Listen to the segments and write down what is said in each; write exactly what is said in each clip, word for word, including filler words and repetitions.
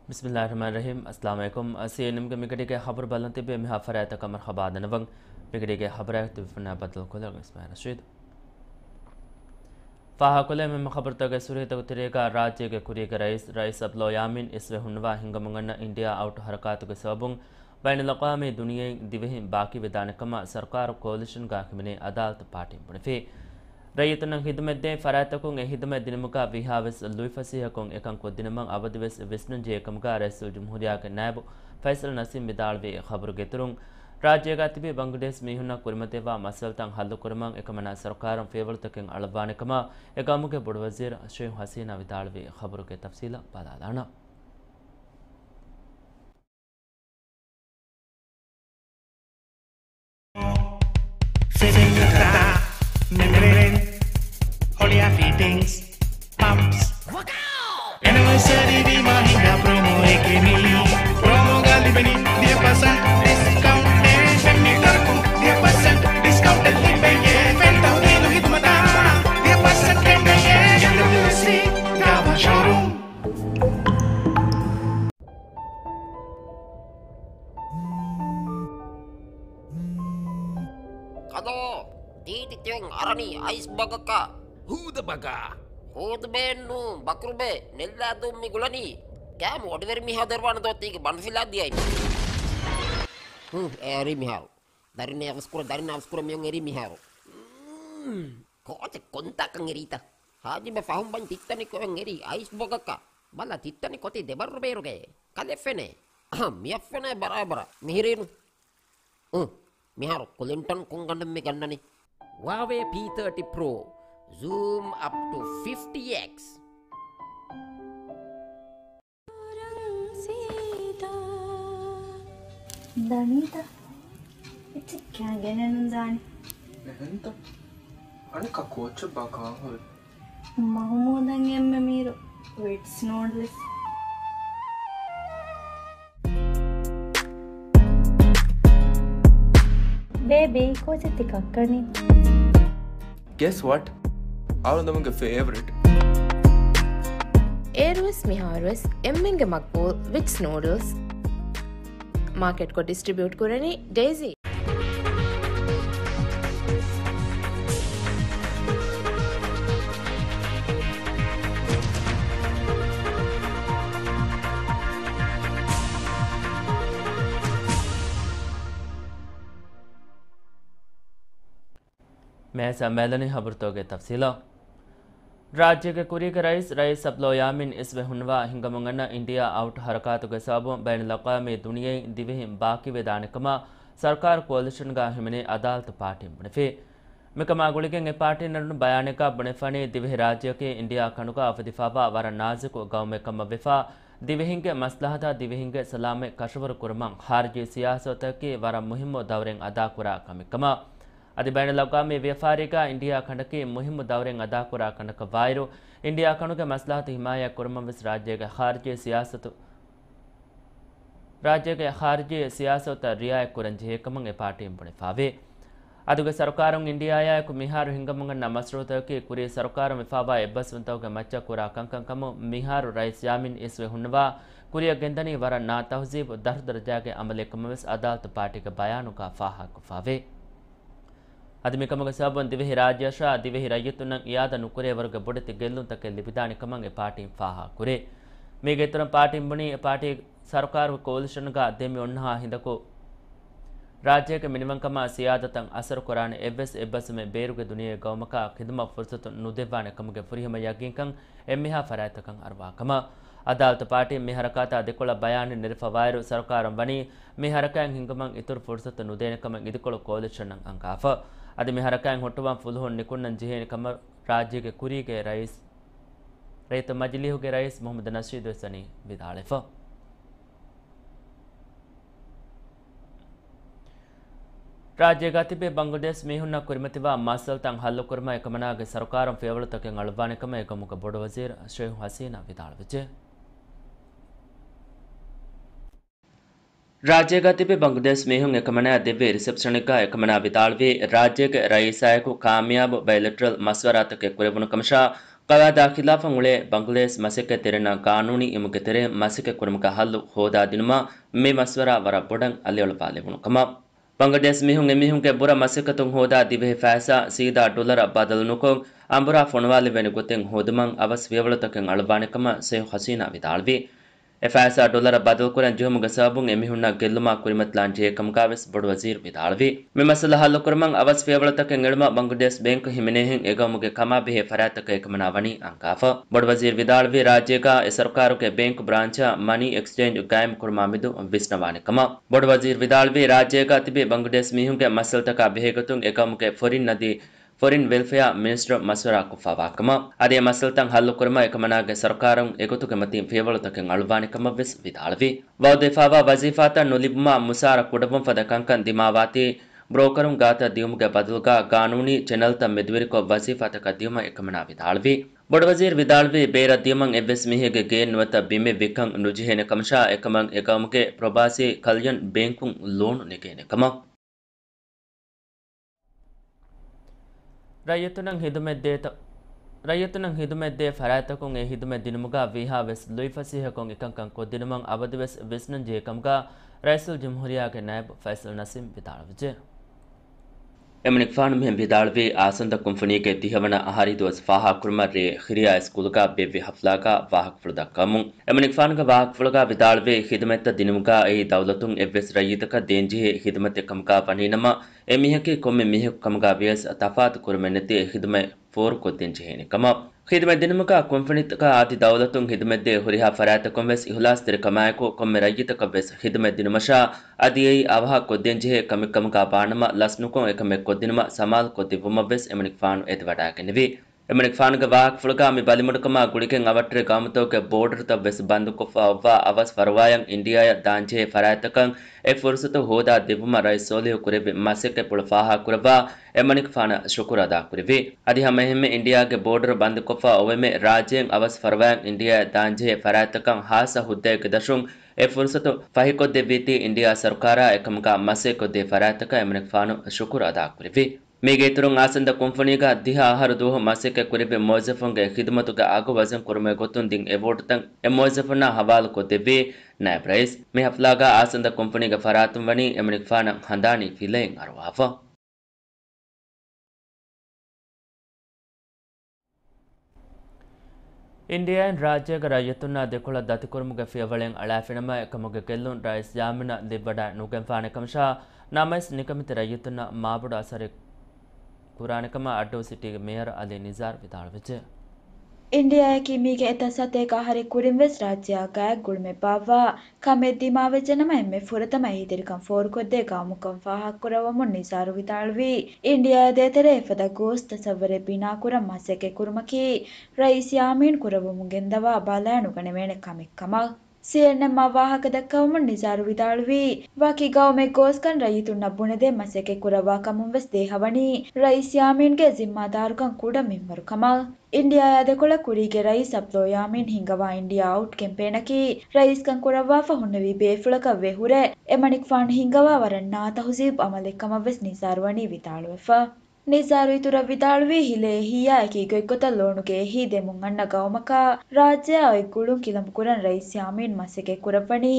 ބިސްމިއްލާހިއްރަޙްމާނިއްރަޙީމް. އައްސަލާމު ޢަލައިކުމް. ސީއެންއެމްގެ މިގަޑީގެ ޚަބަރު ބަލަން ތިބޭ މިހާ ފަރާތަކަށް މަރުޙަބާ ދަންނަވަން. މިގަޑީގެ ޚަބަރާއި ތިބިފަންނާ ބައްދަލުކޮށްލަން އިސްމާޢީލް ރަޝީދު. ފާހަގަކޮށްލަން މި ޚަބަރުތަކުގެ ސުރުޚީތަކުގެ ތެރޭގަ ރާއްޖޭގެ ކުރީގެ ރައީސް، ރައީސް އަބްދުﷲ ޔާމީން އިސްވެ ހުންނަވާ ހިނގަމުން އަންނަ އިންޑިއާ އައުޓް ޙަރަކާތުގެ ސަބަބުން ބައިނަލްއަޤްވާމީ ދުނިޔެއިން ދިވެހިން ބާކީވެދާނެ ކަމަށް ސަރުކާރު ކޯލިޝަންގަ ހިމެނޭ އަދާލަތު ޕާޓީން ބުނެފި. ރައްޔިތުންނަށް ހިދުމަތްދޭ ފަރާތްތަކުން އެ ހިދުމަތް ދިނުމުގަ ވީހާވެސް ލުއިފަސޭހަކޮށް އެކަން ކޮށްދިނުމަށް އަބަދުވެސް ވިސްނަންޖެހޭ ކަމުގަ ރައީސުލްޖުމްހޫރިއްޔާގެ ނާއިބު ފައިސަލް ނަސީމް ވިދާޅުވި އެ ޚަބަރުގެ އިތުރުން، ރާއްޖޭގަ ތިބި ބަންގްލަދޭޝް މީހުންނަށް ކުރިމަތިވާ މައްސަލަތައް ހައްލުކުރުމަށް އެކަމަނާ ސަރުކާރުން ފިޔަވަޅުތަކެއް އަޅުއްވާނެ ކަމަށް އެ ގައުމުގެ ބޮޑުވަޒީރު ޝޭހު ހަސީނާ ވިދާޅުވި އެ ޚަބަރުގެ ތަފްސީލަށް ބަލާލާނަން. ސެންޓަރ، މެމްބްރޭން، ހޮޅިއާ ފިޓިންގްސް، ޕަމްޕްސް. އެނިވަރސަރީ ވީމާ ހިނގާ ޕްރޮމޯއެކޭ މީ. ޕްރޮމޯގަ ލިބެނީ ދިހަ ޕަސެންޓް ޑިސްކައުންޓެއް. ފެން މީޓަރަކުން ދިހަ ޕަސެންޓް ޑިސްކައުންޓެއް ލިބެން. އެ ފެން ތައުދީލު ހިދުމަތާ ދިހަ ޕަސެންޓް ކެނޑެން. އެ އެމްޑަބްލިއުއެސްސީ ކާވާ ޝޯރޫމް. ކަލޯ، ތީތި ތިއޮން އަރަނީ އައިސް ބަގަކަށް. ހޫދަ ބަގާ. ހޫދުބޭއެއްނު، ބަކުރުބޭ، ނެއްލާދޫން މި ގުޅަނީ. ކައިމު އޮޑިވެރި މީހާ ދެރަވާނެ ދޯ ތީގެ ބަނޑުފިލާ ދިޔައިން. ހުން، އެރީ މިހާރު. ދަރިން އަވަސްކުރަ، ދަރިން އަވަސްކުރަ މިއޮން އެރީ މިހާރު. ކޯޗެއް ކޮންތާކަން އެރީތަ؟ ހާޖިބެ ފަހުން ބަން ތިއްތަނި ކޮއެއް އެރީ އައިސް ބޮގަކަށް. ބަލަ ތިއްތަނި ކޮތި ދެބައްރު ބޭރުގައޭ. ކަލެއް ފެނޭ. އަހަ، މިއަށް ފެނޭ ބަރާބަރަށް. މިހިރީނު. އު، މިހާރު ކުލިންޓަން ކޮންގަނޑެއް މި ގަންނަނީ؟ ހުއާވޭ ޕީ ތާޓީ ޕްރޯ. ޒޫމް އަޕް ޓު ފިފްޓީ އެކްސް. ދަނީތަ؟ އެއްޗެއް ކާ ގެނެއްނު ދާނީ. އެހެންތަ؟ އަނެއްކާ ކޯޗަށް ބާ ކާހުރި. މަހުމޫދަށް އެންމެ މީރު ވިޓްސް ނޫޑްލްސް. ބޭބީ، ކޯޗެއް ތި ކައްކަނީ؟ Guess what? އަޅުގަނޑުމެންގެ ފޭވަރިޓް. އޭރުވެސް މިހާރުވެސް އެންމެންގެ މަގްބޫލް ވިޓްސް ނޫޑްލްސް. މާކެޓްކޮށް ޑިސްޓްރިބިއުޓް ކުރަނީ ޑޭޒީ. މޭ ސަމްމޭލަނީ ހަބަރުތަކުގެ ތަފްސީލަށް. ރާއްޖޭގެ ކުރީގެ ރައީސް، ރައީސް އަބްދުﷲ ޔާމީން އިސްވެ ހުންނަވާ ހިނގަމުން އަންނަ އިންޑިއާ އައުޓް ހަރަކާތުގެ ސަބަބުން ބައިނަލްއަޤްވާމީ ދުނިޔެއިން ދިވެހިން ބާކީވެދާނެ ކަމަށް ސަރުކާރު ކޯލިޝަންގަ ހިމެނޭ އަދާލަތު ޕާޓީން ބުނެފި. މިކަމާ ގުޅިގެން އެ ޕާޓީން އަންނަ ބަޔާނެއްގަ ބުނެފަނީ، ދިވެހިރާއްޖެއަކީ އިންޑިއާ ކަނޑުގަ އުފެދިފައިވާ ވަރަށް ނާޒުކު ގައުމެއް ކަމަށް ވެފަ، ދިވެހިންގެ މަސްލަހަތާ ދިވެހިންގެ ސަލާމަތް ކަށަވަރު ކުރުމަށް ޚާރިޖީ ސިޔާސަތަކީ ވަރަށް މުހިއްމު ދައުރެއް އަދާކުރާ ކަމެއް ކަމަށް. އަދި ބައިނަލްއަޤްވާމީ ވިޔަފާރީގަ އިންޑިއާ ކަނޑަކީ މުހިއްމު ދައުރެއް އަދާކުރާ ކަނޑަކަށް ވާއިރު، އިންޑިއާ ކަނޑުގެ މަސްލަހަތު ހިމާޔަތް ކުރުމަށް ވެސް ރާއްޖޭގެ ޚާރިޖީ ސިޔާސަތު، ރާއްޖޭގެ ޚާރިޖީ ސިޔާސަތުތައް ރިއާޔަތް ކުރަން ޖެހޭ ކަމަށް އެ ޕާޓީން ބުނެފައިވޭ. އަދުގެ ސަރުކާރުން އިންޑިއާއާއެކު މިހާރު ހިނގަމުން އަންނަ މަޝްރޫއުތަކަކީ ކުރީ ސަރުކާރުން ވެފައިވާ އެއްބަސްވުންތަކުގެ މައްޗަށް ކުރާ ކަންކަން ކަމުން މިހާރު ރައީސް ޔާމީން އިސްވެ ހުންނަވާ ކުރިއަށް ގެންދަނީ ވަރަށް ނާތަހުޒީބު ދަށު ދަރަޖާގެ އަމަލެއް ކަމަށް ވެސް އަދާލަތު ޕާޓީގެ ބަޔާނުގަ ފާހަގަކޮށްފައިވޭ. އަދި މިކަމުގެ ސަބަބުން ދިވެހި ރާއްޖެއަށާ ދިވެހި ރައްޔިތުންނަށް އިއާދަ ނުކުރޭ ވަރުގެ ބޮޑެތި ގެއްލުންތަކެއް ލިބިދާނެ ކަމަށް އެ ޕާޓީން ފާހަގަކުރޭ. މީގެ އިތުރަށް ޕާޓީން ބުނީ، އެ ޕާޓީ ސަރުކާރުގެ ކޯލިޝަންގަ ދެން މި އޮންނަހާ ހިނދަކު ރާއްޖޭގެ މިނިވަންކަމާ ސިޔާދަތަށް އަސަރު ކުރާނެ އެއްވެސް އެއްބަސްވުމެއް ބޭރުގެ ދުނިޔޭގެ ގައުމަކަށް ޚިދުމަތް ފުރުސަތު ނުދެއްވާނެ ކަމުގެ ފުރިހަމަ ޔަގީންކަން އެންމެހާ ފަރާތްތަކަށް އަރުވާ ކަމަށް. އަދާލަތު ޕާޓީން މި ހަރަކާތާ ދެކޮޅަށް ބަޔާނެއް ނެރެފަވާއިރު، ސަރުކާރުން ވަނީ މި ހަރަކާތް ހިންގުމަށް އިތުރު ފުރުސަތު ނުދޭނެ ކަމަށް އިދިކޮޅު ކޯލިޝަނަށް އަންގާފަ. އަދި މި ހަރަކާތް ހުއްޓުވާން ފުލުހުން ނިކުންނަން ޖެހޭނެ ކަމަށް ރާއްޖޭގެ ކުރީގެ ރައީސް، ރައްޔިތު މަޖިލީހުގެ ރައީސް މުހައްމަދު ނަޝީދު ވެސް ވަނީ ވިދާޅުވެފަ. ރާއްޖޭގަ ތިބި ބަންގްލަދޭޝް މީހުންނަށް ކުރިމަތިވާ މައްސަލަތައް ހައްލުކުރުމަށް އެކަމަނާގެ ސަރުކާރުން ފިޔަވަޅުތަކެއް އަޅުއްވާނެ ކަމަށް އެ ގައުމުގެ ބޮޑު ވަޒީރު ޝޭހު ހަސީނާ ވިދާޅުވެއްޖެ. ރާއްޖޭގަ ތިބި ބަންގްލަދޭޝް މީހުން އެކަމަނާ ދެއްވި ރިސެޕްޝަނެއްގަ އެކަމަނާ ވިދާޅުވީ، ރާއްޖޭގެ ރައީސާއެކު ކާމިޔާބު ބައިލެޓްރަލް މަޝްވަރާތަކެއް ކުރެވުނު ކަމަށާ، ގަވާއިދާ ޚިލާފަށް އުޅޭ ބަނގުލޭޝް މަސައްކަތްތެރިންނަށް ގާނޫނީ އިމުގެ ތެރެއިން މަސައްކަތް ކުރުމުގެ ހައްލު ހޯދާދިނުމަށް މި މަޝްވަރާ ވަރަށް ބޮޑަށް އަލިއަޅުވާލެވުނު ކަމަށް. ބަނގްލަދޭޝް މީހުން އެމީހުންގެ ބުރަ މަސައްކަތުން ހޯދާ ދިވެހި ފައިސާ ސީދާ ޑޮލަރަށް ބަދަލުނުކޮށް، އަނބުރާ ފޮނުވާލެވޭނެ ގޮތެއް ހޯދުމަށް އަވަސް ފިޔަވަޅުތަކެއް އަޅުއްވާނެ ކަމަށް ޝޭޚް ހަސީނާ ވިދާޅުވި. އެ ފައިސާ ޑޮލަރަށް ބަދަލުކުރަން ޖެހުމުގެ ސަބަބުން އެމީހުންނަށް ގެއްލުމާ ކުރިމަތިލާން ޖެހޭ ކަމުގަވެސް ބޮޑުވަޒީރު ވިދާޅުވި. މި މައްސަލަ ހައްލުކުރުމަށް އަވަސް ފިޔަވަޅުތަކެއް އެޅުމަށް ބަނގްލަދޭޝް ބޭންކު ހިމެނޭހެން އެގައުމުގެ ކަމާބެހޭ ފަރާތްތަކަށް އެކަމަނާ ވަނީ އަންގާފަ. ބޮޑުވަޒީރު ވިދާޅުވީ ރާއްޖޭގަ އެ ސަރުކާރުގެ ބޭންކު ބްރާންޗަށް މަނީ އެކްސްޗޭންޖް ގާއިމް ކުރުމާމެދު ވިސްނަވާނެ ކަމަށް. ބޮޑުވަޒީރު ވިދާޅުވީ ރާއްޖޭގަ ތިބި ބަނގްލަދޭޝް މީހުންގެ މައްސަލަތަކާ ބެހޭގޮތުން އެގައުމުގެ ފޮރިން އަދި ފޮރިން ވެލްފެއާ މިނިސްޓަރު މަޝްވަރާ ކޮށްފަވާ ކަމަށް. އަދި އެ މައްސަލަތައް ހައްލުކުރުމަށް އެކަމަނާގެ ސަރުކާރުން އެގޮތުގެ މަތިން ފިޔަވަޅުތަކެއް އަޅުއްވާނެ ކަމަށްވެސް ވިދާޅުވި. ވައުދުވެފަވާ ވަޒީފާތައް ނުލިބުމާ މުސާރަ ކުޑަވުން ފަދަ ކަންކަން ދިމާވާތީ، ބްރޯކަރުން ގާތަށް ދިޔުމުގެ ބަދަލުގަ ގާނޫނީ ޗެނަލްތައް މެދުވެރިކޮށް ވަޒީފާތަކަށް ދިޔުމަށް އެކަމަނާ ވިދާޅުވި. ބޮޑުވަޒީރު ވިދާޅުވީ ބޭރަށް ދިޔުމަށް އެއްވެސް މީހެއްގެ ގެއެއް ނުވަތަ ބިމެއް ވިއްކަން ނުޖެހޭނެ ކަމަށާ، އެކަމަށް އެގައުމުގެ ޕްރޮބާސީ ކަލްޔަން ބޭންކުން ލޯނު ނެގޭނެ ކަމަށް. ރައްޔިތުންނަށް ހިދުމަތްދޭތަ-، ރައްޔިތުންނަށް ހިދުމަތްދޭ ފަރާތްތަކުން އެ ހިދުމަތް ދިނުމުގަ ވީހާވެސް ލުއިފަސޭހަކޮށް އެކަންކަން ކޮށްދިނުމަށް އަބަދުވެސް ވިސްނަންޖެހޭ ކަމުގަ ރައީސުލްޖުމްހޫރިއްޔާގެ ނައިބު ފައިސަލް ނަސީމް ވިދާޅުވެއްޖެ. އެމަނިކުފާނު މިހެން ވިދާޅުވީ، އާސަންދަ ކުންފުނީގެ ދިހަވަނަ އަހަރީ ދުވަސް ފާހަގަކުރުމަށް ރޭ ޚިރިޔާ ސްކޫލުގަ ބޭއްވި ހަފްލާގަ ވާހަކަފުޅު ދައްކަވަމުން. އެމަނިކުފާނުގެ ވާހަކަފުޅުގަ ވިދާޅުވީ، ޚިދުމަތްތައް ދިނުމުގަ އެއީ ދައުލަތުން އެއްވެސް ރައްޔިތަކަށް ދޭންޖެހޭ ޚިދުމަތެއް ކަމުގަ ވަނީނަމަ، އެމީހަކީ ކޮންމެ މީހަކު ކަމުގަ ވިޔަސް ތަފާތު ކުރުމެއްނެތި ޚިދުމަތް ފޯރުކޮށްދޭން ޖެހޭނެ ކަމަށް. ޚިދުމަތް ދިނުމުގަ ކުންފުނިތަކާ އަދި ދައުލަތުން ޚިދުމަތްދޭ ހުރިހާ ފަރާތްތަކުން ވެސް އިހުލާސްތެރިކަމާއެކު ކޮންމެ ރައްޔިތަކަށް ވެސް ޚިދުމަތް ދިނުމަށާ އަދި އެއީ އަވަހަށް ކޮށްދޭންޖެހޭ ކަމެއް ކަމުގަ ވާނަމަ، ލަސްނުކޮށް އެކަމެއް ކޮށްދިނުމަށް ސަމާލުކޮށްދެއްވުމަށް ވެސް އެމަނިކުފާނު އެދިވަޑައިގެންނެވި. އެމަނިކުފާނުގެ ވާހަކަފުޅުގަ މި ބަލިމުޑުކަމާ ގުޅިގެން އަވަށްޓެރި ގައުމުތަކުގެ ބޯޑަރުތައް ވެސް ބަންދުކޮށްފަ އޮއްވާ އަވަސް ފަރުވާޔަށް އިންޑިއާއަށް ދާންޖެހޭ ފަރާތްތަކަށް އެ ފުރުސަތު ހޯދާ ދެއްވުމަށް ރައީސް ސޯލިހު ކުރެއްވި މަސައްކަތްޕުޅު ފާހަގަކުރައްވާ އެމަނިކުފާނަށް ޝުކުރު އަދާކުރެއްވި. އަދި ހަމައެހެންމެ އިންޑިއާގެ ބޯޑަރު ބަންދުކޮށްފަ އޮވެމެ ރާއްޖޭން އަވަސް ފަރުވާޔަށް އިންޑިއާއަށް ދާންޖެހޭ ފަރާތްތަކަށް ހާއްސަ ހުއްދައެއްގެ ދަށުން އެ ފުރުސަތު ފަހިކޮށްދެއްވީތީ އިންޑިއާ ސަރުކާރާ އެކަމުގަ މަސައްކަތްކޮށްދޭ ފަރާތްތަކަށް އެމަނިކުފާނު ޝުކުރު އަދާކުރެއްވި. މީގެ އިތުރުން އާސަންދަ ކުންފުނީގަ ދިހަ އަހަރު ދުވަހު މަސައްކަތް ކުރެއްވި މުވައްޒަފުންގެ ޚިދުމަތުގެ އަގު ވަޒަން ކުރުމުގެ ގޮތުން ދިން އެވޯޑުތައް އެ މުވައްޒަފުންނާ ހަވާލުކޮށްދެއްވީ ނައިބް ރައީސް. މި ހަފްލާގަ އާސަންދަ ކުންފުނީގެ ފަރާތުން ވަނީ އެމަނިކުފާނަށް ހަނދާނީ ފިލައެއް އަރުވާފަ. އިންޑިއާއިން ރާއްޖޭގެ ރައްޔިތުންނާ ދެކޮޅަށް ދަތިކުރުމުގެ ފިޔަވަޅެއް އަޅާފިނަމަ، އެކަމުގެ ގެއްލުން ރައީސް ޔާމީނަށް ލިބިވަޑައި ނުގެންފާނެ ކަމަށާ، ނަމަވެސް ނިކަމެތި ރައްޔިތުންނަށް މާބޮޑު އަސަރެއް ކުރާނެ ކަމަށް އައްޑޫ ސިޓީގެ މޭޔަރ އަލީ ނިޒާރު ވިދާޅުވެއްޖެ. އިންޑިއާއަކީ މީގެ އެތައް ސަތޭކަ އަހަރެއް ކުރިން ވެސް ރާއްޖެއާ ގާތް ގުޅުމެއް ބާއްވާ ކަމެއް ދިމާވެއްޖެނަމަ، އެންމެ ފުރަތަމަ އެހީތެރިކަން ފޯރުކޮށްދޭ ގައުމުކަން ފާހަގަކުރައްވަމުން ނިޒާރު ވިދާޅުވީ، އިންޑިއާއާ ދޭތެރޭ އެފަދަ ގޯސް ތަސައްވަރެއް ބިނާކުރަން މަސައްކަތް ކުރުމަކީ، ރައީސް ޔާމީން ކުރައްވަމުން ގެންދަވާ ބަލާނުގަނެވޭނެ ކަމެއް ކަމަށް. ސީއެންއެމްއަށް ވާހަކަ ދައްކަވަމުން ނިޒާރު ވިދާޅުވީ، ވަކި ގައުމެއް ގޯސްކަން ރައްޔިތުންނަށް ބުނެދޭން މަސައްކަތް ކުރައްވާ ކަމުން ވެސް ދޭހަވަނީ، ރައީސް ޔާމީންގެ ޒިންމާދާރުކަން ކުޑަ މިންވަރު ކަމަށް. އިންޑިއާއާ ދެކޮޅަށް ކުރީގެ ރައީސް އަބްދުﷲ ޔާމީން ހިންގަވާ އިންޑިއާ އައުޓް ކެމްޕޭނަކީ، ރައީސްކަން ކުރައްވާފަ ހުންނެވި ބޭފުޅަކަށް ވެ ހުރެ، އެމަނިކުފާނު ހިންގަވާ ވަރަށް ނާތަހުޒީބު އަމަލެއް ކަމަށް ވެސް ނިޒާރު ވަނީ ވިދާޅުވެފަ. ނިޒާރު އިތުރަށް ވިދާޅުވީ، ހިލޭ އެހީއާ އެކީ ގޮތްގޮތަށް ލޯނުގެ އެހީ ދެމުން އަންނަ ގައުމަކާ، ރާއްޖެއާ އޮތް ގުޅުން ކިލަނބު ކުރަން ރައީސް ޔާމީން މަސައްކަތް ކުރައްވަނީ،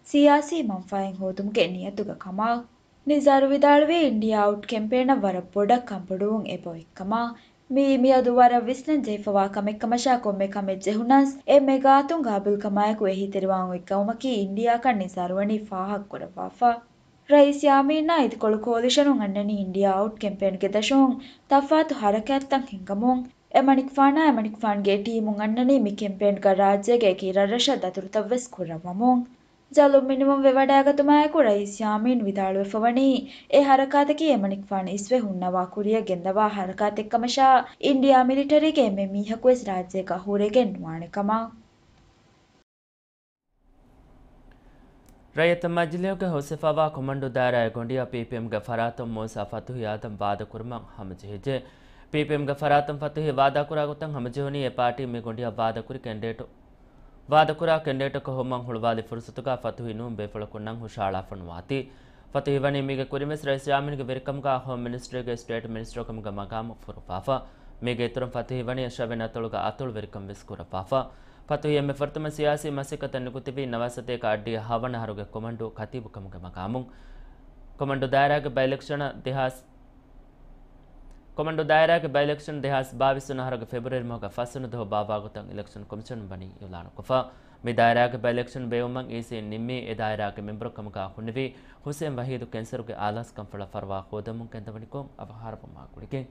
ސިޔާސީ މަންފާއެއް ހޯދުމުގެ ނިޔަތުގަ ކަމަށް. ނިޒާރު ވިދާޅުވީ، އިންޑިއާ އައުޓް ކެމްޕޭނަށް ވަރަށް ބޮޑަށް ކަންބޮޑުވުން އެބައޮތް ކަމަށް. މިއީ މިއަދު ވަރަށް ވިސްނަން ޖެހިފަވާ ކަމެއް ކަމަށާ، ކޮންމެ ކަމެއް ޖެހުނަސް، އެންމެ ގާތުން ގާބިލްކަމާއެކު އެހީތެރިވާން އޮތް ގައުމަކީ އިންޑިއާކަން ނިޒާރު ވަނީ ފާހަގަކުރައްވާފަ. ރައީސް ޔާމީންއާ އިދިކޮޅު ކޯލިޝަނުން އަންނަނީ އިންޑިއާ އައުޓް ކެމްޕޭންގެ ދަށުން ތަފާތު ހަރަކާތްތައް ހިންގަމުން. އެމަނިކުފާނާ އެމަނިކުފާންގެ ޓީމުން އަންނަނީ މި ކެމްޕޭންގަ ރާއްޖޭގެ އެކި ރަށްރަށަށް ދަތުރުތައްވެސް ކުރައްވަމުން. ޖަލުން މިނިވަން ވެވަޑައިގަތުމާއެކު ރައީސް ޔާމީން ވިދާޅުވެފަވަނީ، އެ ހަރަކާތަކީ އެމަނިކުފާނު އިސްވެ ހުންނަވާ ކުރިއަށް ގެންދަވާ ހަރަކާތެއްކަމަށާ، އިންޑިއާ މިލިޓަރީގެ އެންމެ މީހަކުވެސް ރާއްޖޭގަ ހުރެގެން ނުވާނެ ކަމަށް. ރައްޔިތު މަޖިލީހުގެ ހުސްވެފަވާ ކޮމަންޑޫ ދާއިރާއެއް ގޮނޑިޔާ ޕީޕީއެމްގެ ފަރާތުން މޫސާ ފަތުހި އާދަމް ވާދަކުރުމަށް ހަމަޖެހިއްޖެ. ޕީޕީއެމްގެ ފަރާތުން ފަތުހި ވާދާކުރާ ގޮތަށް ހަމަޖެހުނީ އެ ޕާޓީ މި ގޮނޑިޔަށް ވާދަކުރި ކެންޑިޑޭޓު، ވާދަކުރާ ކެންޑިޑޭޓަކަށް ހޮވުމަށް ހުޅުވާލި ފުރުސަތުގަ ފަތުހި ނޫން ބޭފުޅަކުންނަށް ހުށަހަޅާފަ ނުވާތީ. ފަތުހި ވަނީ މީގެ ކުރިންވެސް ރައީސް ޔާމީންގެ ވެރިކަމުގަ ހޯމް މިނިސްޓްރީގެ ސްޓޭޓް މިނިސްޓަރު ކަމުގެ މަގާމު ފުރުއްވާފަ. މީގެ އިތުރުން ފަތުހީ ވަނީ ޝަވެން އަތޮޅުގަ އަތޮޅުވެރިކަން ވެސް ކުރައްވާފަ. ފަތުހީ އެންމެ ފުރަތަމަ ސިޔާސީ މަސައްކަތަށް ނިކުތިބީ ނަވާސަތޭކަ އައްޑިހަ ހަވަނަ އަހަރުގެ ކޮމަންޑޫ ކަތީބު ކަމުގެ މަގާމުން. ކޮމަންޑޫ ދާއިރާގެ ބައި އިލެކްޝަނަށް ދެހާސް، ކޮމަންޑޫ ދާއިރާގެ ބައި އިލެކްޝަން ދެހާސް ބާވީސް ވަނަ އަހަރުގެ ފެބްރުއަރީ މަހުގެ ފަސްވަނަ ދުވަހު ބާއްވާ ގޮތަށް އިލެކްޝަން ކޮމިޝަނުން ވަނީ އިއުލާނުކޮށްފަ. މި ދާއިރާގެ ބައި އިލެކްޝަން ބޭއްވުމަށް އީސީ ނިންމީ އެ ދާއިރާގެ މެމްބަރު ކަމުގަ ހުންނެވި ހުސެން ވަހީދު ކެންސަރުގެ އާލާސްކަންފުޅަށް ފަރުވާ ހޯދަމުން ގެންދަވަނިކޮށް އަވަހާރަވުމާ ގުޅިގެން.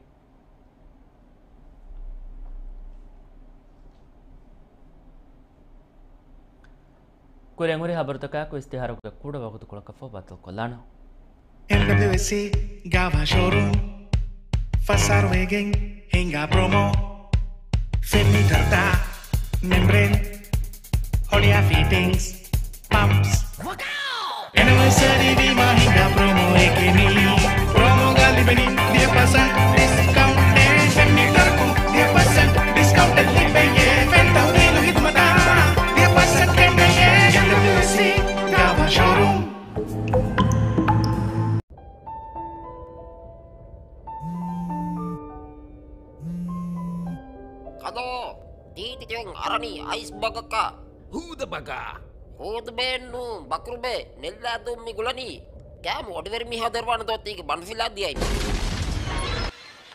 ކުރިން ހުރި ހަބަރުތަކާއެކު އިސްތިހާރުގެ ކުޑަ ވަގުތުކޮޅަކަށްފަހު ބައްދަލުކޮށްލާނަން. އެމްޑަބްލިއުއެސްސީ ގާވާ ޝޯރޫމް ފަސް އަހަރު ވެގެން ހިނގާ ޕްރޮމޯ. ފެން މީޓަރުތައް، މެމްބްރޭން، ހޮޅިއާ ފިޓިންގްސް، ޕަމްޕްސް. އެނިވަރސަރީ ވީމާ ހިނގާ ޕްރޮމޯއެކޭ މީ. ޕްރޮމޯގަ ލިބެނީ ވިހި ޕަސެންޓް ޑިސްކައުންޓެއް. ފެން މީޓަރަކުން ވިހި ޕަސެންޓް ޑިސްކައުންޓެއް ލިބެޔޭ. ފެން ތަހުލީލު ހިދުމަތާ ވިހި ޕަސެންޓް ކެނޑެޔޭ. އެމްޑަބްލިއުއެސްސީ ގާވާ ޝޯރޫމް. ކަލޯ، ދީދިގެން އަރަނީ އައިސް ބަގަކަށް. ހޫދަ ބަގާ. ހޫދުބޭން ނޫން، ބަކުރުބޭ، ނެއްލާދޫން މި ގުޅަނީ. ކާމު އޮޑިވެރި މީހާ ދެރުވާނެ ދޯ ތީގެ ބަނޑުފިލާ ދިޔައިން.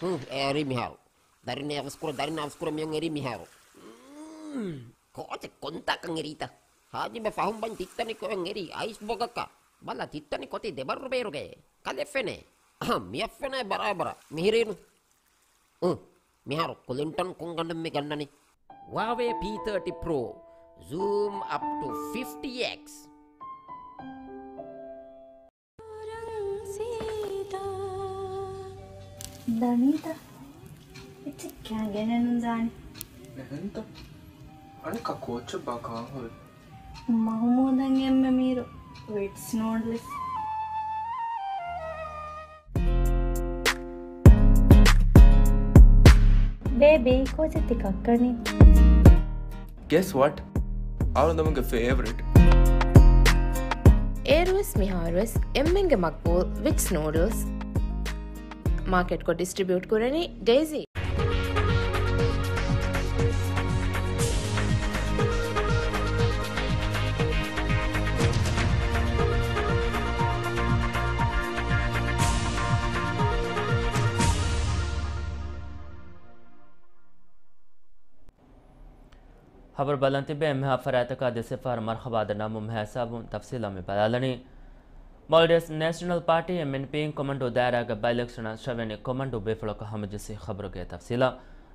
ހު، އެ އަރި މިހާރު. ދަރިން އަވަސްކުރ، ދަރިން އަވަސްކުރ މިއޮން އެރީ މިހާރު. ކޯޗެ ކޮންތާކަން އެރީތަ؟ ހާޖިބެ ފަހުން ބަން ތިއްތަނި ކޮއެން އެރީ އައިސް ބޮގަކަށް. ބަލަ ތިއްތަނި ކޮތި ދެބައްރު ބޭރުގައޭ. ކަލެ ފެނޭ. އަހަ، މިއަށް ފެނޭ ބަރާބަރަށް. މިހިރީނު. އު، މިހާރު ކުލިންޓަން ކޮން ގަނޑެއް މި ގަންނަނީ؟ ވާވޭ ޕީ ތާޓީ ޕްރޯ. ޒޫމް އަޕް ޓު ފިފްޓީ އެކްސް. ދަނީތަ؟ އެއްޗެއް ކާ ގެނެއް ނުދާނެ. އެހެންތަ؟ އަނެއްކާ ކޯޗެއް ބާ ކާން ހުރި؟ މަހުމޫދަށް އެންމެ މީރު ވިޓްސް ނޫޑްލްސް. ބޭބީ، ކޯޗެއް ތި ކައްކަނީ؟ Guess what? އަޅުގަނޑުމެންގެ ފޭވަރިޓް. އޭރުވެސް މިހާރުވެސް އެންމެންގެ މަގްބޫލް ވިޓްސް ނޫޑްލްސް. މާކެޓްކޮށް ޑިސްޓްރިބިއުޓް ކުރަނީ ޑޭޒީ. ހަބަރު ބަލަން ތިބޭ އެންމެހާ ފަރާތަކާ ދެސެފާރު މަރްހަބާ ދަންނަވަމުން މިހާ ހިސާބުން ތަފްސީލާ މި ބަލާލަނީ. މޯލްޑިވްސް ނޭޝަނަލް ޕާޓީ، އެމްއެންޕީން ކޮމަންޑޫ ދާއިރާގެ ބައި އިލެކްޝަނަށް ޝަވެނި ކޮމަންޑޫ ބޭފުޅަކަށް ހަމަޖެއްސި ޚަބަރުގެ ތަފްސީލާ.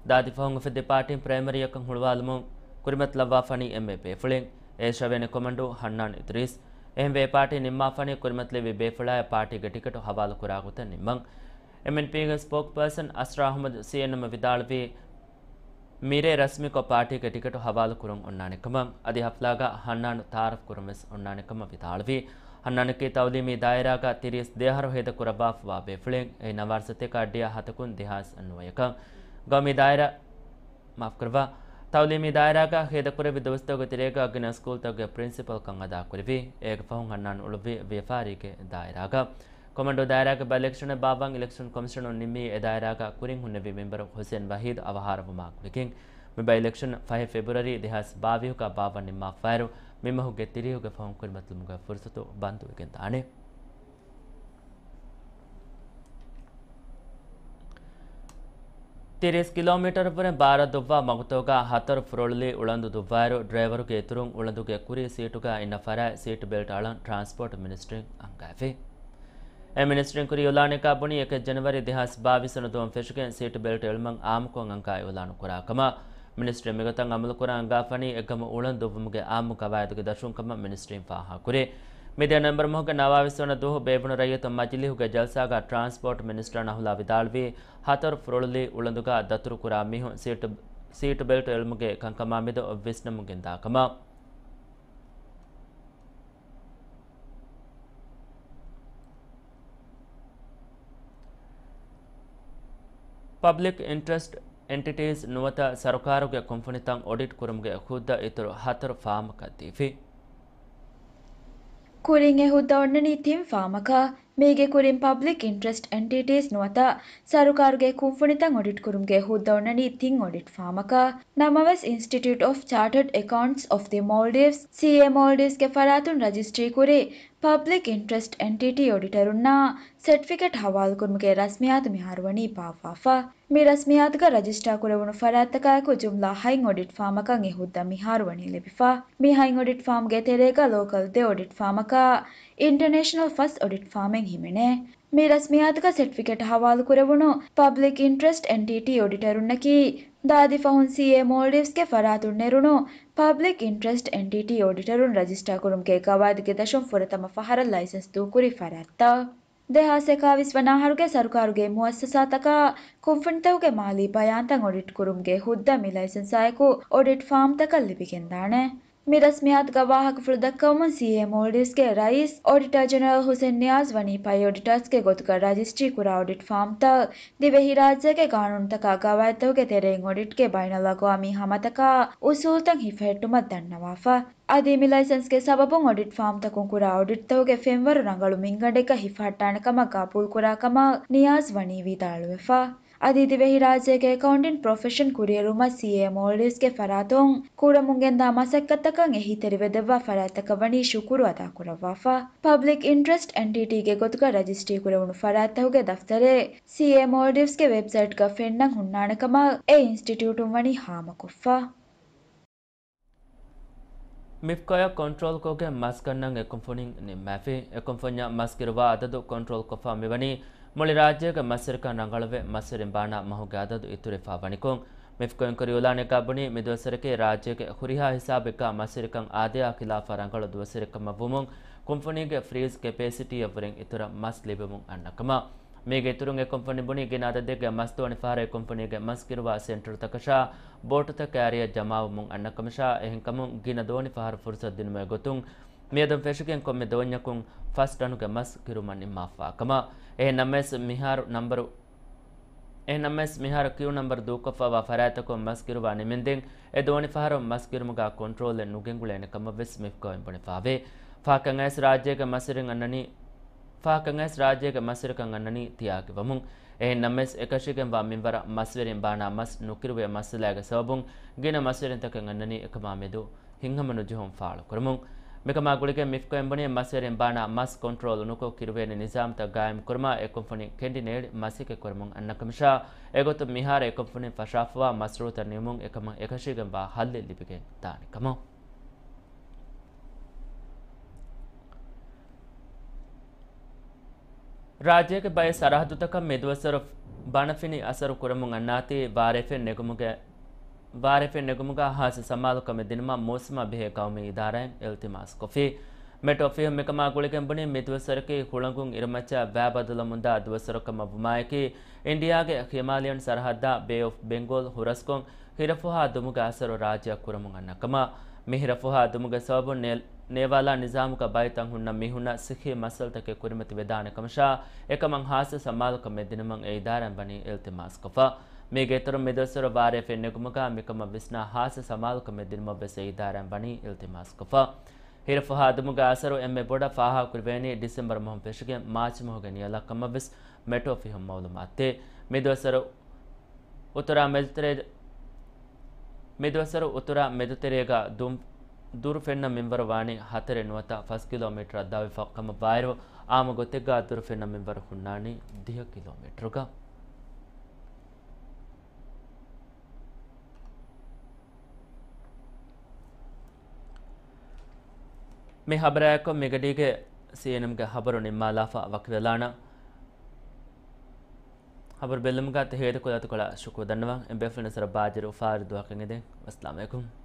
ދާދި ފަހުން އުފެއްދި ޕާޓީން ޕްރައިމަރީއަކަށް ހުޅުވާލުމުން ކުރިމަތިލައްވާފަނީ އެންމެ ބޭފުޅެއް. އެ ޝަވެނި ކޮމަންޑޫ ހަންނާން އިދްރީސް. އެހެންވެ ޕާޓީ ނިންމާފަނީ ކުރިމަތިލެއްވި ބޭފުޅާއި ޕާޓީގެ ޓިކެޓު ހަވާލު ކުރާ ގޮތަށް ނިންމަން. އެމްއެންޕީގެ ސްޕޯކްޕާސަން އަސްރާ އަހުމަދު ސީއެންއެމް ވިދާޅުވީ، މިރޭ ރަސްމީކޮށް ޕާޓީގެ ޓިކެޓު ހަވާލު ކުރުން އޮންނާނެ ކަމަށް. އަދި ހަފްލާގަ ހަންނާނު ތައާރަފް ކުރުން ވެސް އޮންނާނެ ކަމަށް ވިދާޅުވި. ހަންނާނަކީ ތައުލީމީ ދާއިރާގަ ތިރީސް ދެ އަހަރު ހޭދަ ކުރައްވާފަވާ ބޭފުޅެއް. އެ ނަވާރަ ސަތޭކަ އައްޑިހަ ހަތަކުން ދެހާސް ނުވަޔަކަށް ގައުމީ ދާއިރާ، މާފުކުރައްވާ، ތައުލީމީ ދާއިރާގަ ހޭދަ ކުރެއްވި ދުވަސްތަކުގެ ތެރޭގަ ގިނަ ސްކޫލްތަކުގެ ޕްރިންސިޕަލްކަން އަދާ ކުރެއްވި. އޭގެ ފަހުން ހަންނާން އުޅުއްވި ވިޔަފާރީގެ ދާއިރާގަ. ކޮމަންޑޫ ދާއިރާގެ ބައި އިލެކްޝަނެއް ބާއްވަން އިލެކްޝަން ކޮމިޝަނުން ނިންމީ އެ ދާއިރާގަ ކުރިން ހުންނެވި މެމްބަރު ހުސެން ވަހީދު އަވަހާރަވުމާ ގުޅިގެން. މި ބައި އިލެކްޝަން ފަހެއް ފެބްރުއަރީ ދެހާސް ބާވީހުގަ ބާއްވަން ނިންމާފައިރު، މި މަހުގެ ތިރީހުގެ ފަހުން ކުރިމަތިލުމުގެ ފުރުސަތު ބަންދުވެގެން ދާނެ. ތިރީސް ކިލޯމީޓަރު ވުރެ ބާރަށް ދުއްވާ މަގުތަކުގަ ހަތަރު ފުރޮޅުލީ އުޅަނދު ދުއްވާއިރު، ޑްރައިވަރުގެ އިތުރުން އުޅަނދުގެ ކުރީ ސީޓުގަ އިންނަ ފަރާތް ސީޓް ބެލްޓް އަޅަން ޓްރާންސްޕޯޓް މިނިސްޓްރީން އަންގައިފި. އެ މިނިސްޓްރީން ކުރި އިއުލާނެއްގަ ބުނީ، އެކެއް ޖަނަވަރީ ދެހާސް ބާވީސް ވަނަ ދުވަހުން ފެށިގެން ސީޓް ބެލްޓް އެޅުމަށް އާއްމުކޮށް އަންގާ އިއުލާނު ކުރާ ކަމަށް. މިނިސްޓްރީ މިގޮތަށް އަމަލުކުރަން އަންގާފަނީ އެއްގަމު އުޅަނދު ދުއްވުމުގެ އާއްމު ގަވާއިދުގެ ދަށުން ކަމަށް މިނިސްޓްރީން ފާހަގަކުރޭ. މިދިޔަ ނޮވެމްބަރު މަހުގެ ނަވާވީސް ވަނަ ދުވަހު ބޭއްވުނު ރައްޔިތުން މަޖިލީހުގެ ޖަލްސާގަ ޓްރާންސްޕޯޓް މިނިސްޓަރ ނަހުލާ ވިދާޅުވީ، ހަތަރު ފުރޮޅުލީ އުޅަނދުގަ ދަތުރުކުރާ މީހުން ސީޓް، ސީޓް ބެލްޓް އެޅުމުގެ ކަންކަމާމެދު ވިސްނަމުން ގެންދާ ކަމަށް. ޕަބްލިކް އިންޓްރެސްޓް އެންޓިޓީސް ނުވަތަ ސަރުކާރުގެ ކުންފުނިތައް އޮޑިޓް ކުރުމުގެ ހުއްދަ އިތުރު ހަތަރު ފާމަކަށް ދީފި. ކުރިން އެ ހުއްދަ އޮންނަނީ ތިން ފާމަކަށް. މީގެ ކުރިން ޕަބްލިކް އިންޓްރެސްޓް އެންޓިޓީސް ނުވަތަ ސަރުކާރުގެ ކުންފުނިތައް އޮޑިޓް ކުރުމުގެ ހުއްދަ އޮންނަނީ ތިން އޮޑިޓް ފާމަކަށް. ނަމަވެސް، އިންސްޓިޓިއުޓް އޮފް ޗާޓަޑް އެކައުންޓްސް އޮފް ދި މޯލްޑިވްސް، ސީއޭ މޯލްޑިވްސްގެ ފަރާތުން ރަޖިސްޓްރީ ކުރި ޕަބްލިކް އިންޓްރެސްޓް އެންޓިޓީ އޮޑިޓަރުންނާ ސެޓްފިކެޓް ހަވާލުކުރުމުގެ ރަސްމިއްޔާތު މިހާރު ވަނީ ބާއްވާފަ. މި ރަސްމިއްޔާތުގަ ރަޖިސްޓާ ކުރެވުނު ފަރާތްތަކާއެކު ޖުމްލާ ހަތް އޮޑިޓް ފާމަކަށް އެ ހުއްދަ މިހާރު ވަނީ ލިބިފަ. މި ހަތް އޮޑިޓް ފާމްގެ ތެރޭގަ ލޯކަލް ދެ އޮޑިޓް ފާމަކާ، އިންޓަރނޭޝަނަލް ފަސް އޮޑިޓް ފާމެއް ހިމެނޭ. މި ރަސްމިއްޔާތުގަ ސެޓްފިކެޓް ހަވާލުކުރެވުނު ޕަބްލިކް އިންޓްރެސްޓް އެންޓިޓީ އޮޑިޓަރުންނަކީ، ދާދި ފަހުން ސީއޭ މޯލްޑިވްސްގެ ފަރާތުން ނެރުނު ޕަބްލިކް އިންޓްރެސްޓް އެންޓިޓީ އޮޑިޓަރުން ރަޖިސްޓާ ކުރުމުގެ ގަވާއިދުގެ ދަށުން ފުރަތަމަ ފަހަރަށް ލައިސަންސް ދޫކުރި ފަރާތްތައް. ދެހާސް އެކާވީސް ވަނަ އަހަރުގެ ސަރުކާރުގެ މުއައްސަސާތަކާ ކުންފުނިތަކުގެ މާލީ ބަޔާންތައް އޮޑިޓް ކުރުމުގެ ހުއްދަ މި ލައިސަންސާއެކު އޮޑިޓް ފާމްތަކަށް ލިބިގެންދާނެ. މި ރަސްމިއްޔާތުގަ ވާހަކަފުޅު ދައްކަވަމުން، ސީއޭ މޯލްޑިވްސްގެ ރައީސް އޮޑިޓަރ ޖެނެރަލް ހުސެން ނިޔާޒް ވަނީ ޕައި އޮޑިޓާސްގެ ގޮތުގަ ރަޖިސްޓްރީ ކުރާ އޮޑިޓް ފާމްތައް ދިވެހިރާއްޖޭގެ ގާނޫނުތަކާ ގަވާއިދުތަކުގެ ތެރެއިން އޮޑިޓްގެ ބައިނަލްއަގުވާމީ ހަމަތަކާ އުސޫލްތައް ހިފަހެއްޓުމަށް ދަންނަވާފަ. އަދި މި ލައިސަންސްގެ ސަބަބުން އޮޑިޓް ފާމްތަކުން ކުރާ އޮޑިޓްތަކުގެ ފެންވަރު ރަނގަޅު މިންގަނޑެއްގަ ހިފަހައްޓާނެ ކަމަށް ގަބޫލުކުރާ ކަމަށް ނިޔާޒް ވަނީ ވިދާޅުވެފަ. އަދި ދިވެހިރާއްޖޭގެ އެކައުންޓިން ޕްރޮފެޝަން ކުރިއެރުމަށް ސީއޭ މޯލްޑިވްސްގެ ފަރާތުން ކުރަމުންގެންދާ މަސައްކަތްތަކަށް އެހީތެރިވެދެއްވާ ފަރާތްތަކަށް ވަނީ ޝުކުރު އަދާކުރައްވާފަ. ޕަބްލިކް އިންޓްރެސްޓް އެންޓިޓީގެ ގޮތުގަ ރަޖިސްޓްރީ ކުރެވުނު ފަރާތްތަކުގެ ދަފްތަރެއް ސީއޭ މޯލްޑިވްސްގެ ވެބްސައިޓްގަ ފެންނަން ހުންނާނެ ކަމަށް އެ އިންސްޓިޓިއުޓުން ވަނީ ހާމަކޮށްފަ. މިފްކޯއަށް ކޮންޓްރޯލްކޮށްގެން މަސް ގަންނަން އެ ކުންފުނިން ނިންމާފި. އެ ކުންފުންޏަށް މަސް ކިރުވާ އަދަދު ކޮންޓްރޯލްކޮށްފަ މިވަނީ މުޅި ރާއްޖޭގެ މަސްވެރިކަން ރަނގަޅުވެ، މަސްވެރިން ބާނާ މަހުގެ އަދަދު އިތުރުވެފަ ވަނިކޮށް. މިފްކޯއިން ކުރިއުލާނެ ގަބުނީ މި ދުވަސްވަރަކީ ރާއްޖޭގެ ހުރިހާ ހިސާބެއްގަ މަސްވެރިކަން އާދަޔާ ޚިލާފަށް ރަނގަޅު ދުވަސްވަރެއް ކަމަށް ވުމުން، ކުންފުނީގެ ފްރީޒް ކެޕޭސިޓީއަށްވުރެން އިތުރަށް މަސް ލިބެމުން އަންނަ ކަމަށް. މީގެ އިތުރުން އެ ކުންފުނި ބުނީ ގިނަ އަދަދެއްގެ މަސް ދޯނި ފަހަރަށް އެ ކުންފުނީގެ މަސް ކިރުވާ ސެންޓަރުތަކަށާ ބޯޓުތައް ކާރިއަށް ޖަމާވަމުން އަންނަ ކަމަށާ، އެހެންކަމުން ގިނަ ދޯނި ފަހަރު ފުރުސަތު ދިނުމުގެ ގޮތުން މިއަދުން ފެށިގެން ކޮންމެ ދޯންޏަކުން ފަސް ޓަނުގެ މަސް ކިރުމަށް ނިންމާފާ ކަމަށް. އެހެން ނަމަވެސް މިހާރު ނަންބަރު، އެހެން ނަމަވެސް މިހާރު ކިޔޫ ނަންބަރު ދޫކޮށްފައިވާ ފަރާތްތަކުން މަސް ކިރުވާ ނިމެންދެން އެ ދޯނި ފަހަރު މަސް ކިރުމުގަ ކޮންޓްރޯލެއް ނުގެންގުޅޭނެ ކަމަށް ވެސް މިފްކޯއިން ބުނެފާވޭ. ފަހަކަށް އައިސް ރާއްޖޭގެ މަސްވެރިން އަންނަނީ، ފަހަކަށް އައިސް ރާއްޖޭގެ މަސްވެރިކަން އަންނަނީ ތިޔާގި ވަމުން. އެހެން ނަމަވެސް، އެކަށީގެންވާ މިންވަރަށް މަސްވެރިން ބާނާ މަސް ނުކިރުވޭ މައްސަލައިގެ ސަބަބުން ގިނަ މަސްވެރިންތަކެއް އަންނަނީ އެކަމާ މެދު ހިތްހަމަނުޖެހުން ފާޅުކުރަމުން. މިކަމާ ގުޅިގެން މިފްކޯއިން ބުނީ މަސްވެރިން ބާނާ މަސް ކޮންޓްރޯލް ނުކޮށް ކިރުވޭނެ ނިޒާމްތައް ގާއިމް ކުރުމަށް އެ ކުންފުނި ކެނޑިނޭޑް މަސައްކަތް ކުރަމުން އަންނަ ކަމަށާ، އެގޮތުން މިހާރު އެ ކުންފުނިން ފަށާފަވާ މަޝްރޫއުތައް ނިމުމުން އެކަމަށް އެކަށީގެންވާ ހައްލެއް ލިބިގެން ދާނެ ކަމަށް. ރާއްޖޭގެ ބައެއް ސަރަހައްދުތަކަށް މިދުވަސްވަރު ބަނަފިނި އަސަރު ކުރަމުން އަންނާތީ، ވާރޭފިން ނެގުމުގެ، ވާރޭފިން ނެގުމުގަ ހާއްސަ ސަމާލުކަމެއް ދިނުމަށް މޫސުމާ ބެހޭ ގައުމީ އިދާރާއިން އިލްތިމާސް ކޮށްފި. މެޓް އޮފީހުން މިކަމާ ގުޅިގެން ބުނީ، މިދުވަސްވަރަކީ ހުޅަނގުން އިރުމައްޗަށް ވައި ބަދަލުވަމުންދާ ދުވަސްވަރު ކަމަށް ވުމާއެކީ، އިންޑިއާގެ ހިމާލިޔަން ސަރަހައްދާ ބޭ އޮފް ބެންގޯލް ހުރަސްކޮށް، ހިރަފުހާ ދުމުގެ އަސަރު ރާއްޖެއަށް ކުރަމުން އަންނަ ކަމަށް. މި ހިރަފުހާ ދުމުގެ ސަބަބުން ނޭ-، ނޭވާލާ ނިޒާމުގަ ބައިތައް ހުންނަ މީހުންނަށް ސިއްހީ މައްސަލަތަކެއް ކުރިމަތި ވެދާނެ ކަމަށާ، އެކަމަށް ހާއްސަ ސަމާލުކަމެއް ދިނުމަށް އެ އިދާރާއިން ވަނީ އިލްތިމާސްކޮށްފަ. މީގެ އިތުރުން މިދުވަސްވަރު ވާރޭފިން ނެގުމުގަ މިކަމަށް ވިސްނާ ހާއްސަ ސަމާލުކަމެއް ދިނުމަށް ވެސް އެ އިދާރާއިން ވަނީ އިލްތިމާސްކޮށްފަ. ހިރަފުހާ ދުމުގެ އަސަރު އެންމެ ބޮޑަށް ފާހަގަކުރެވޭނީ ޑިސެމްބަރު މަހުން ފެށިގެން މާޗް މަހުގެ ނިޔަލަށް ކަމަށް ވެސް މެޓް އޮފީހުން މައުލޫމާތު ދޭ. މިދުވަސްވަރު އުތުރާ މެދުތެރޭ-، މިދުވަސްވަރު އުތުރާ މެދުތެރޭގަ ދުން-، ދުރު ފެންނަ މިންވަރު ވާނީ ހަތަރެއް ނުވަތަ ފަސް ކިލޯމީޓަރަށް ދަށްވެފަ ކަމަށް ވާއިރު، އާއްމު ގޮތެއްގަ ދުރު ފެންނަ މިންވަރު ހުންނާނީ ދިހަ ކިލޯމީޓަރުގަ. މި ހަބަރާއެކު މިގަޑީގެ ސީއެންއެމްގެ ހަބަރު ނިންމާލާފަ ވަކިވެލާނަން. ހަބަރު ބެލުމުގަ ތެހޭދަ ކުލަތުކޮޅަށް ޝުކުރު ދަންނަވަން. އެން ބޭފުޅުން ސަރަ ބާޖެރު އުފާވެރި ދުވަހަކަށް އެދެން. އައްސަލާމު ޢަލައިކުމް.